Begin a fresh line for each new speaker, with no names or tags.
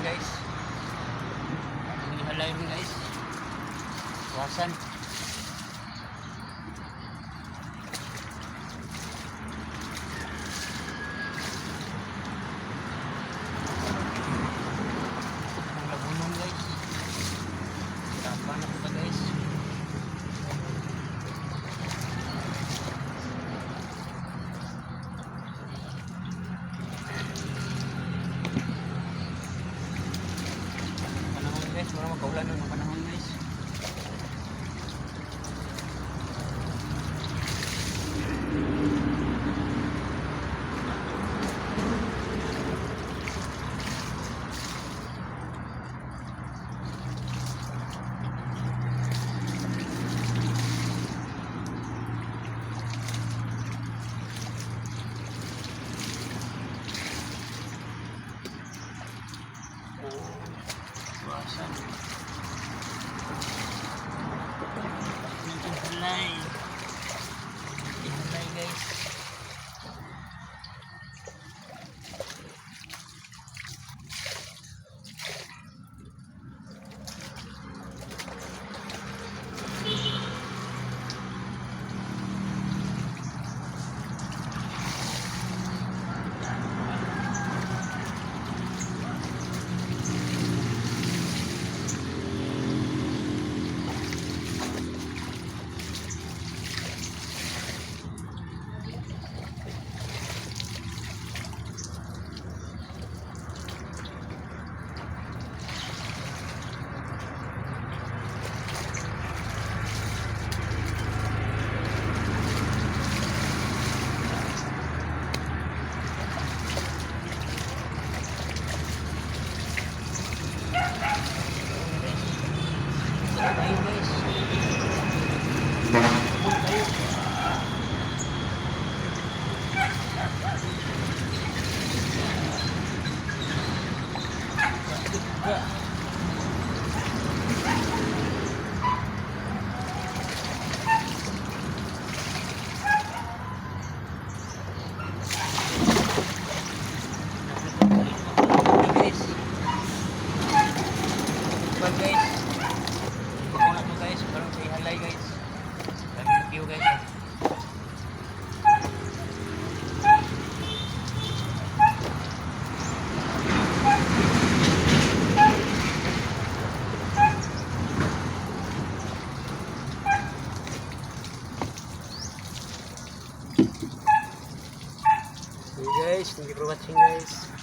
Guys. Ang ihalay rin, guys. Wasan. Ang labunon, guys. Tama na po ba, guys? Panahon, guys, mura magkaulan ng panahon, guys. Iwasan. Ihalay. Ihalay, guys. Ito tayo, guys. Ito tayo. Duga. Guys. Well, guys. Pagkuna to, guys, parang sa ihalay, guys. Thank you, guys. Hey guys, thank you for watching, guys.